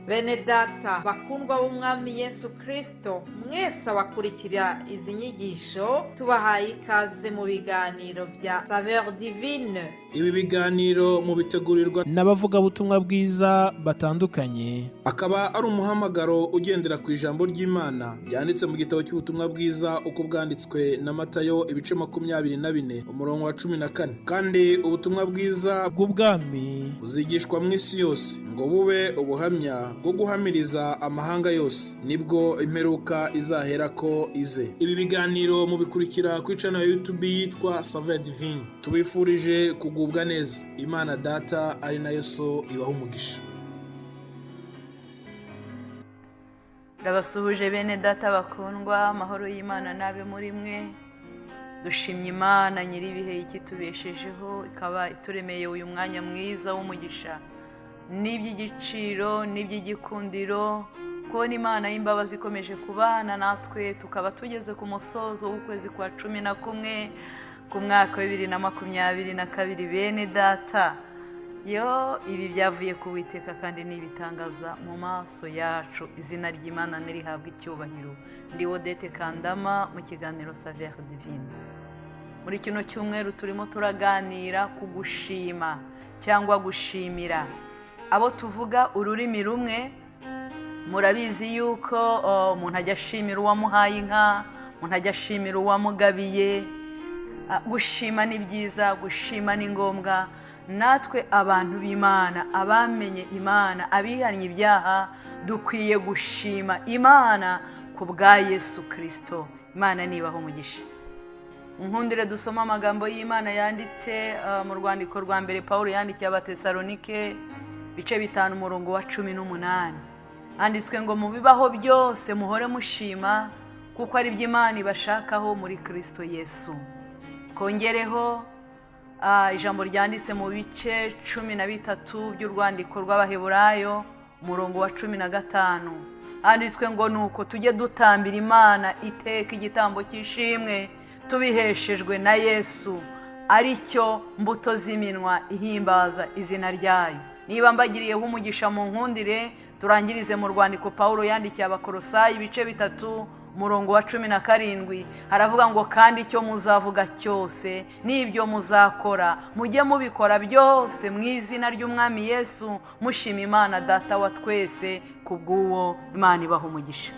Bene data bakundwa b'Umwami Yesu Kristo, mwese abakurikira izi nyigisho, tubahaye ikaze mu biganiro bya Saveur Divine. Ibi biganiro mubitegurirwa n'abavugabutumwa bwiza batandukanye, akaba ari umuhamagaro ugendera ku ijambo ry'Imana ryanditse mu gitabo cy'ubutumwa bwiza uko bwanditswe na Matayo, ibice 24, umurongo wa 14. Kandi ubutumwa bwiza bw'ubwami buzigishwa mu isi yose ngo bube ubuhamya bwo guhamiriza amahanga yose, nibwo imperuka izaherako ize. Ibi biganiro mubikurikira ku channel ya YouTube yitwa Saveur Divine. Tubifurije kugubwa neza. Imana Data ari nayo So ibaha umugisha. Ndabasuhuje bene data bakundwa, amahoro y'Imana n'abe muri mwe. Dushimye Imana nyir'ibihe ikitubeshejeho, ikaba ituremeye uyu mwanya mwiza w'umugisha n'iby'igiciro n'iby'igikundiro, kubona Imana y'imbabazi ikomeje kubana natwe, tukaba tugeze ku musozo w'ukwezi kwa 11 ku mwaka wa 2022. Bene data, yo ibi byavuye ku Uwiteka kandi ni ibitangaza mu maso yacu. Izina ry'Imana nirihabwe icyubahiro. Ndi Odette Kandama mu kiganiro Saveur Divine. Muri kino cyumweru turimo turaganira ku gushima cyangwa gushimira. Abo tuvuga ururimi rumwe murabizi yuko umuntu ajya ashimira uwamuhaye inka, umuntu ajya ashimira uwamugabiye. Gushima ni byiza, gushima ni ngombwa. Natwe abantu b'Imana, abamenye Imana, abihannye ibyaha, dukwiye gushima Imana ku bwa Yesu Kristo. Imana nibaho umugisha. Nkundire dusome amagambo y'Imana yanditse mu rwandiko rwa mbere Pawulo yandikiye Abatesalonike, ibice 5, umurongo wa 18. Handitswe ngo: mu bibaho byose muhore mushima, kuko ari byo Imana ibashakaho muri Kristo Yesu. Twongereho ijambo ryanditse mu bice 13 by'urwandiko rw'Abaheburayo, umurongo wa 15. Handitswe ngo: nuko tujye dutambira Imana iteka igitambo cy'ishimwe, tubiheshejwe na Yesu, aricyo mbuto z'iminwa ihimbaza izina ryayo. Niba mbagiriyeho umugisha mu nkundire, turangirize mu rwandiko Pawulo yandikiye Abakolosayi, ibice 3, umurongo wa 17. Haravuga ngo: kandi icyo muzavuga cyose n'ibyo muzakora, mujye mubikora byose mu izina ry'Umwami Yesu, mushima Imana Data wa twese kubw'uwo. Imana ibaha umugisha.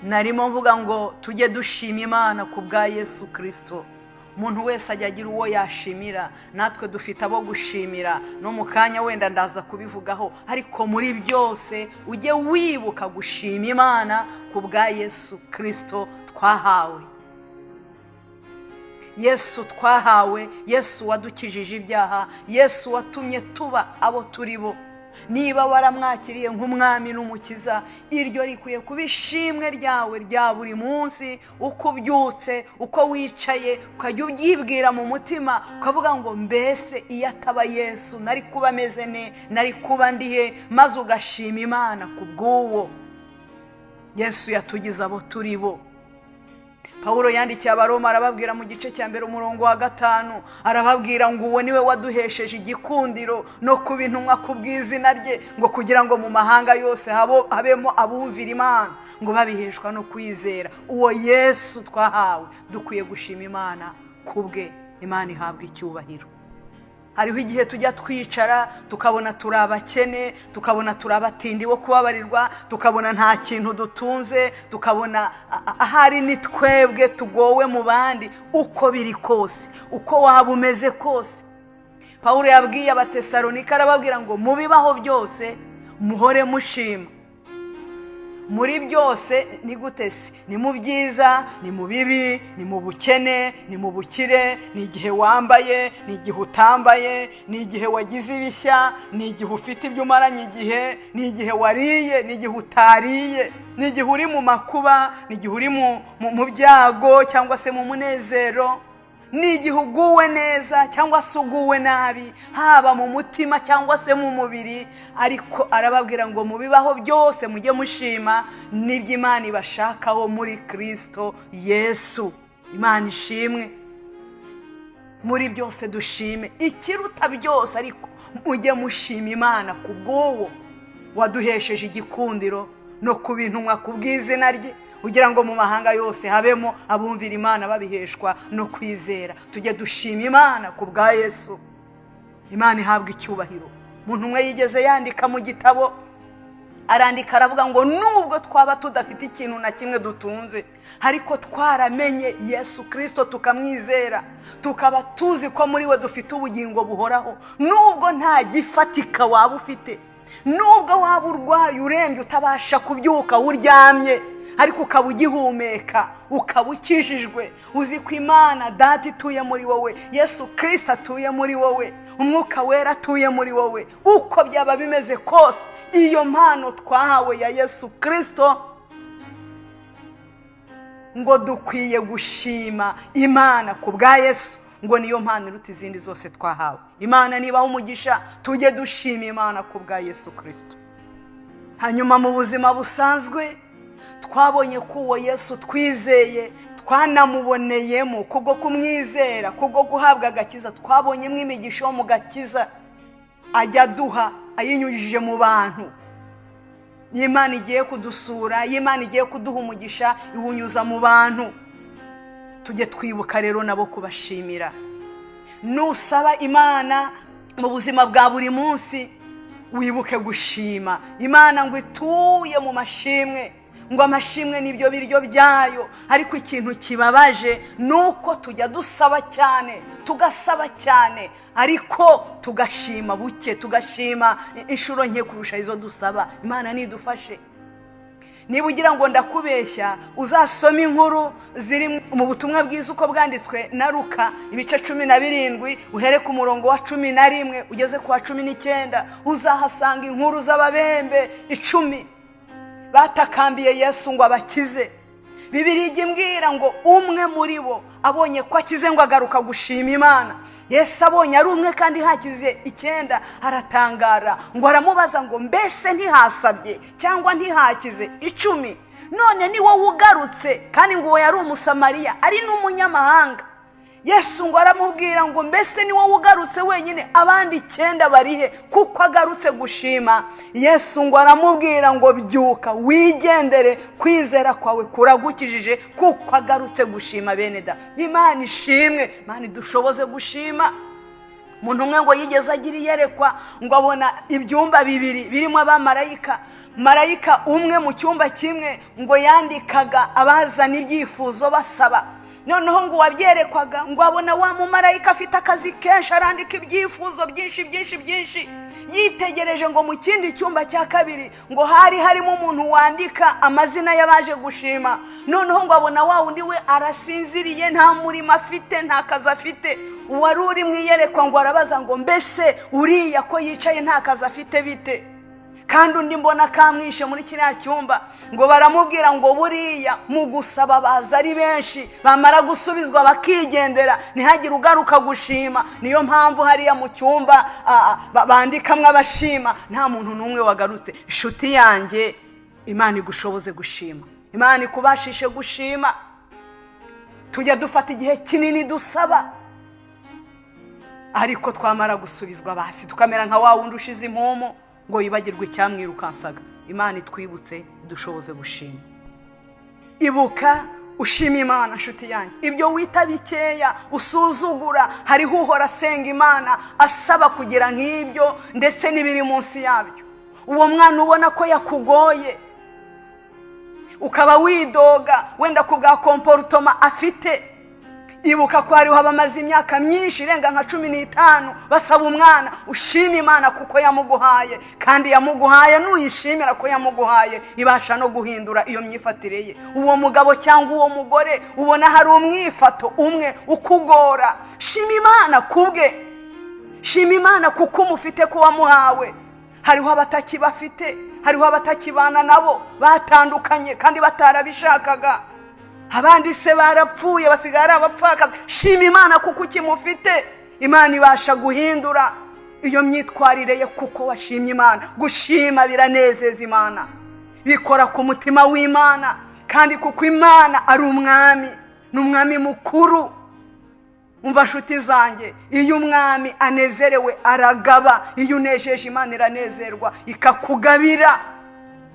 Narimo mvuga ngo tujye dushima Imana ku bwa Yesu Kristo. Umuntu wese ajya agira uwo yashimira, natwe dufite abo gushimira, no mu kanya wenda ndaza kubivugaho, ariko muri byose ujye wibuka gushima Imana ku bwa Yesu Kristo twahawe. Yesu twahawe, Yesu wadukijije ibyaha, Yesu watumye tuba abo turi bo. Niba waramwakiriye nk'umwami n'umukiza, iryo rikwiye kuba ishimwe ryawe rya buri munsi. Uko ubyutse, uko wicaye, ukajya ubyibwira mu mutima, ukavuga ngo: mbese iyo ataba Yesu nari kuba ameze ne, nari kuba ndihe? Maze ugashima Imana ku bw'uwo Yesu yatugize abo turi bo. Pawulo yandikiye Abaroma, arababwira mu gice cya 1, umurongo wa 5, arababwira ngo uwo niwe waduhesheje igikundiro no kuba intumwa ku bw'izina rye, ngo kugira ngo mu mahanga yose habemo abumvira Imana, ngo babiheshwa no kwizera. Uwo Yesu twahawe, dukwiye gushima Imana ku bwe. Imana ihabwa icyubahiro. Hariho igihe tujya twicara tukabona turi abakene, tukabona turi abatindi bo kubabarirwa, tukabona nta kintu dutunze, tukabona ahari ni twebwe tugowe mu bandi. Uko biri kose, uko waba umeze kose, Pawulo yabwiye Abatesalonika, arababwira ngo mu bibaho byose muhore mushima. Muri byose ni gute se? Ni mu byiza, ni mu bibi, ni mu bukene, ni mu bukire, ni igihe wambaye, ni igihe utambaye, ni igihe wagize ibishya, ni igihe ufite ibyo umaranye igihe, ni igihe wariye, ni igihe utariye, ni igihe uri mu makuba, ni igihe uri mu byago cyangwa se mu munezero, ni igihe uguwe neza cyangwa se uguwe nabi, haba mu mutima cyangwa se mu mubiri. Ariko arababwira ngo mu bibaho byose mujye mushima, n'ibyo Imana ibashakaho muri Kristo Yesu. Imana ishimwe. Muri byose dushime, ikiruta byose ariko mujye mushima Imana ku bw'uwo. Waduhesheje igikundiro no kuba intumwa ku bw'izina rye, kugira ngo mu mahanga yose habemo abumvira Imana babiheshwa no kwizera. Tujye dushima Imana ku bwa Yesu. Imana ihabwa icyubahiro. Umuntu umwe yigeze yandika mu gitabo, arandika aravuga ngo nubwo twaba tudafite ikintu na kimwe dutunze, ariko twaramenye Yesu Kirisito tukamwizera, tukaba tuzi ko muri we dufite ubugingo buhoraho. Nubwo nta gifatika waba ufite, nubwo waba urwaye urembye utabasha kubyuka uryamye, ariko ukaba ugihumeka, ukaba ukijijwe, uzi ko Imana Data ituye muri wowe, Yesu Kirisito atuye muri wowe, Umwuka Wera atuye muri wowe, uko byaba bimeze kose, iyo mpano twahawe ya Yesu Kirisito, ngo dukwiye gushima Imana ku bwa Yesu, ngo niyo mpano iruta izindi zose twahawe. Imana nibaha umugisha, tujye dushima Imana ku bwa Yesu Kirisito. Hanyuma mu buzima busanzwe twabonye ko uwo Yesu twizeye twanamuboneyemo kubwo kumwizera, kubwo guhabwa agakiza, twabonyemo imigisha yo mu gakiza ajya aduha ayinyujije mu bantu. Iyo Imana igiye kudusura, iyo Imana igiye kuduha umugisha, iwunyuza mu bantu. Tujye twibuka rero nabo kubashimira. Nusaba Imana mu buzima bwa buri munsi, wibuke gushima Imana ngo ituye mu mashimwe, ngo amashimwe nibyo biryo byayo. Ariko ikintu kibabaje ni uko tujya dusaba cyane, tugasaba cyane, ariko tugashima buke, tugashima inshuro nke kurusha izo dusaba. Imana nidufashe. Niba ugira ngo ndakubeshya, uzasome inkuru ziri mu butumwa bwiza uko bwanditswe na Luka, ibice 17, uhere ku murongo wa 11 ugeze ku wa 19. Uzahasanga inkuru z'ababembe 10 batakambiye Yesu ngo abakize. Bibiliya ijya imbwira ngo umwe muri bo abonye ko akize ngo agaruka gushima Imana. Yesu abonye ari umwe kandi hakize 9, aratangara, ngo aramubaza ngo mbese ntihasabye cyangwa ntihakize 10? None ni wowe ugarutse? Kandi ngo uwo yari Umusamariya, ari n'umunyamahanga. Yesu ngo aramubwira ngo mbese ni wowe ugarutse wenyine, abandi 9 barihe? Kuko agarutse gushima. Yesu ngo aramubwira ngo byuka wigendere, kwizera kwawe kuragukijije, kuko agarutse gushima. Bene da, Imana ishimwe, Imana idushoboze gushima. Umuntu umwe ngo yigeze agira iyerekwa, ngo abona ibyumba 2 birimo abamarayika. Marayika umwe mu cyumba kimwe ngo yandikaga abazana ibyifuzo basaba. Noneho ngo uwabyerekwaga ngo abona wa mumarayika afite akazi kenshi, arandika ibyifuzo byinshi byinshi byinshi. Yitegereje ngo mu kindi cyumba cya kabiri ngo hari harimo umuntu wandika amazina y'abaje gushima. Noneho ngo abona wa wundi we arasinziriye, nta murimo afite, nta kazi afite. Uwari uri mu iyerekwa ngo arabaza ngo mbese uriya ko yicaye nta kazi afite bite? Kandi undi mbona kamwishe muri kiriya cyumba. Ngo baramubwira ngo buriya mu gusaba baza ari benshi, bamara gusubizwa bakigendera, ntihagire ugaruka gushima. Niyo mpamvu hariya mu cyumba bandikamwo abashima, nta muntu n'umwe wagarutse. Inshuti yanjye, Imana igushoboze gushima, Imana ikubashishe gushima. Tujya dufata igihe kinini dusaba, ariko twamara gusubizwa basi tukamera nka wa wundi ushize impumu ngo yibagirwe icyamwirukansaga. Imana itwibutse, dushoboze gushima. Ibuka ushima Imana, nshuti yanjye. Ibyo wita bikeya usuzugura, hariho uhora asenga Imana asaba kugira nk'ibyo ndetse n'ibiri munsi yabyo. Uwo mwana ubona ko yakugoye, ukaba widoga wenda ku bwa comportement afite, ibuka ko hariho abamaze imyaka myinshi irenga nka 15 basaba umwana. Ushima Imana kuko yamuguhaye, kandi yamuguhaye nuyishimira ko yamuguhaye, ibasha no guhindura iyo myifatire ye. Uwo mugabo cyangwa uwo mugore ubona hari umwifato umwe ukugora, shima Imana kubwe, shima Imana kuko umufite, ko wamuhawe. Hariho abatakibafite, hariho abatakibana nabo, batandukanye kandi batarabishakaga. Abandi se barapfuye, basigaye ari abapfakazi. Shima Imana kuko ukimufite. Imana ibasha guhindura iyo myitwarire ye kuko washimye Imana. Gushima biranezeza Imana, bikora ku mutima w'Imana, kandi kuko Imana ari umwami, ni umwami mukuru, Umva nshuti zanjye, iyo umwami anezerewe aragaba. Iyo unejeje Imana iranezerwa ikakugabira.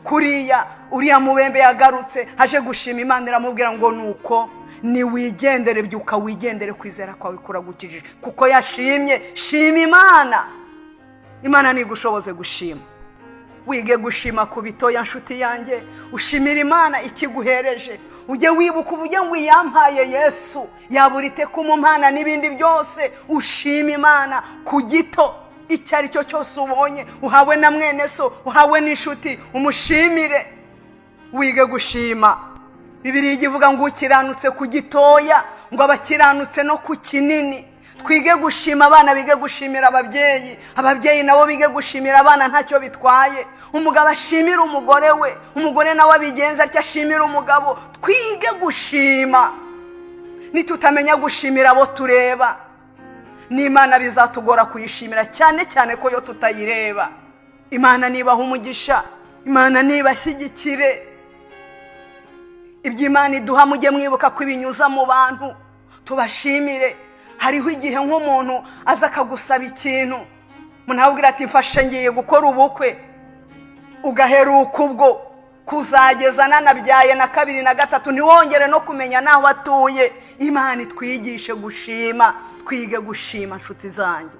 Kuriya uriya mubembe yagarutse aje gushima Imana, iramubwira ngo nuko niwigendere, byuka wigendere, kwizera kwawe kuragukijije. Kuko yashimye. Shima Imana. Imana ntigushoboze gushima. Wige gushima ku bitoya, nshuti yanjye. Ushimira Imana ikiguhereje. Ujye wibuka uvuge ngo iyampaye Yesu yabura ite kumumpana n'ibindi byose? Ushima Imana ku gito icyo ari cyo cyose ubonye, uhawe na mwene so, uhawe n'inshuti, umushimire. Wige gushima. Bibiliya ijya ivuga ngo ukiranutse ku gitoya ngo abakiranutse no ku kinini. Twige gushima. Abana bige gushimira ababyeyi, ababyeyi nabo bige gushimira abana, ntacyo bitwaye. Umugabo ashimira umugore we, umugore nawe abigenza atyo ashimira umugabo. Twige gushima. Nitutamenya gushimira abo tureba, n'Imana bizatugora kuyishimira, cyane cyane ko yo tutayireba. Imana nibaha umugisha, Imana nibashyigikire. Ibyo Imana iduha, mujye mwibuka ko ibinyuza mu bantu, tubashimire. Hariho igihe nk'umuntu aza akagusaba ikintu, umuntu akubwira ati mfashe ngiye gukora ubukwe, ugaheruka ubwo kuzageza nanabyaye na kabiri na gatatu, ntiwongere no kumenya n'aho atuye. Imana itwigishe gushima. Twige gushima, nshuti zanjye.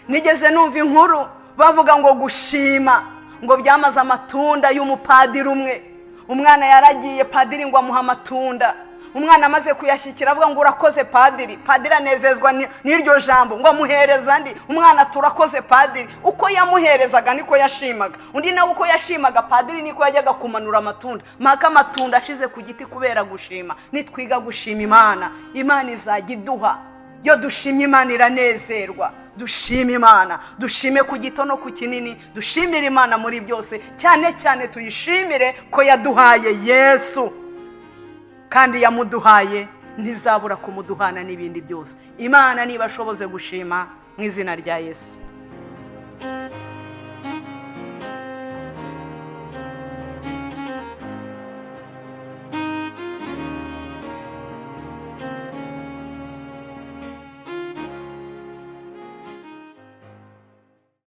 Nigeze numva inkuru bavuga ngo gushima ngo byamaze amatunda y'umupadiri umwe. Umwana yaragiye, padiri ngo amuhe amatunda. Umwana amaze kuyashyikira avuga ngo urakoze padiri. Padiri anezezwa n'iryo jambo, ngo amuhereza andi. Umwana turakoze padiri. Uko yamuherezaga niko yashimaga. Undi nawe uko yashimaga padiri niko yajyaga kumanura amatunda, mpaka amatunda ashize ku giti kubera gushima. Nitwiga gushima Imana, Imana izajya iduha. Iyo dushimye Imana iranezerwa. Dushime Imana, dushime ku gito no ku kinini, dushimire Imana muri byose, cyane cyane tuyishimire ko yaduhaye Yesu, kandi yamuduhaye ntizabura kumuduhana n'ibindi byose. Imana niba ashoboze gushima mu izina rya Yesu.